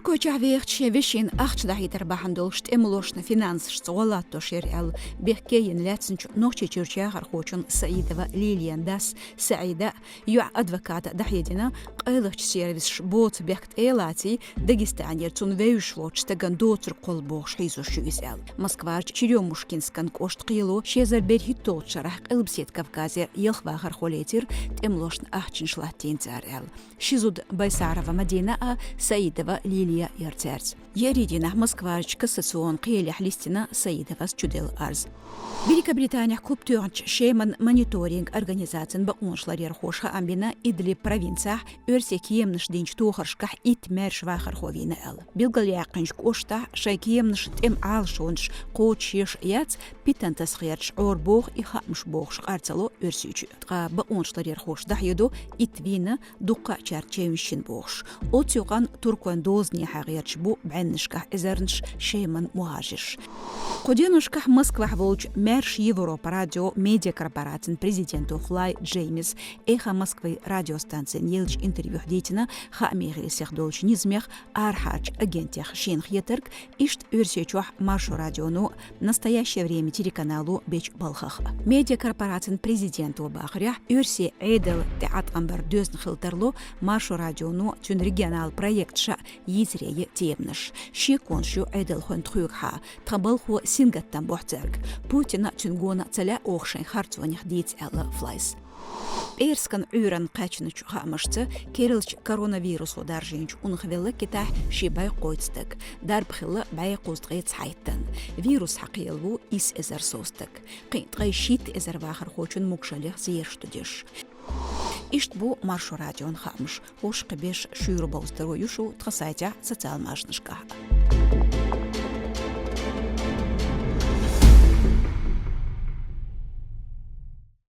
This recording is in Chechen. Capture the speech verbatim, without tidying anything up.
Кочахь вехача шен вешин ахча дахьийтар бахьана долуш тӀемалошна финансашца гӀо латтош яра аьлла, бехке йина лаьцначу Нохчийчуьрчу яхархочун Саидова Лилиян дас Саида йоӀ адвоката дӀахьедина, къайлахчу сервисаш боцу бехк тӀе а лаций, Дагестанера цунна вевзаш волчу стагана доцург кхолла бохуш хьийзош ю иза аьлла. Москварчу Черёмушкинскан кӀоштан кхело ши эзар берхӀитталгӀачу шарахь Къилбаседа Кавказера ялх вахархо лецира, тӀемалошна ахчанаш латтийна цара аьлла. Ши зуда Байсарова Мадина а, Саидова Лилия яра цаьрца. Еарин дийнахь Москварчу кассационан кхелехь листина Саидовас чуделла арз. Великобританехь клуб тоьхначу Шеман мониторинг организацин бакъонаш ларъярхоша хаам бина, Идлиб провинцехь оьрсийн кеманаш динчу тохаршкахь итт маьрша вахархо вийна аьлла. Билгалъяьккхинчу кӀоштахь шайн кеманаш тӀеман Ӏалашонаш кхочушъеш яц, питана тасхерчаш Ӏора боху и хаамаш бохуш къар ца ло Оьрсийчоь. Ткъа бакъонаш ларъярхоша дӀахьедо, итт вийна, дуккха а чарна чевнаш йина бохуш. Оццу юкъанна туркойн дозанехьа гӀерташ бу бӀеннашкахь эзарнаш Шеман мухӀажирш. Кху деношкахь Москвахь волчу Маьрша Европа радион медиакорпорацин президенто Флай Джеймис «Эхо Москвы» радиостанцина еллачу интервьюхь дийцина хаамийн гӀирсех долчу низамех, арахьарчу агентех шена хетарг, иштта Оьрсийчохь Маршо радионо «Настоящее время» телеканало бечу балхах. Медиакорпорацин президенто бахарехь, оьрсийн Ӏедалан тӀеӀаткъам бар доьзна хила тарло Маршо радионо цуьнан регионал проекташа йийцаре йина теманаш. Шеконаш ю Ӏедалхойн тхоьгахьа, тхан балхо сингаттам бохьу цаьрга. Путина а, цуьнан гона а ца лаьа оха шайн харцонех дийца, аьлла Флайс. ПӀераскан Ӏуьйранна кхаьчначу хаамашца, керла коронавирусо даржийначу унах велла Китайхь ши бӀе кхойтта стаг. Дарба хилла бӀе кхузткъе цхьайттан. Вирус схьакхиъна ву исс эзар сов стаг. Кхин ткъе шийтта эзар вахархочун могашаллех зераш ду деш. Иштта бу Маршо радион хаамаш. ХӀорш кхин беш шуьйра бовза таро ю шу тхан сайтехь, социал машанашкахь.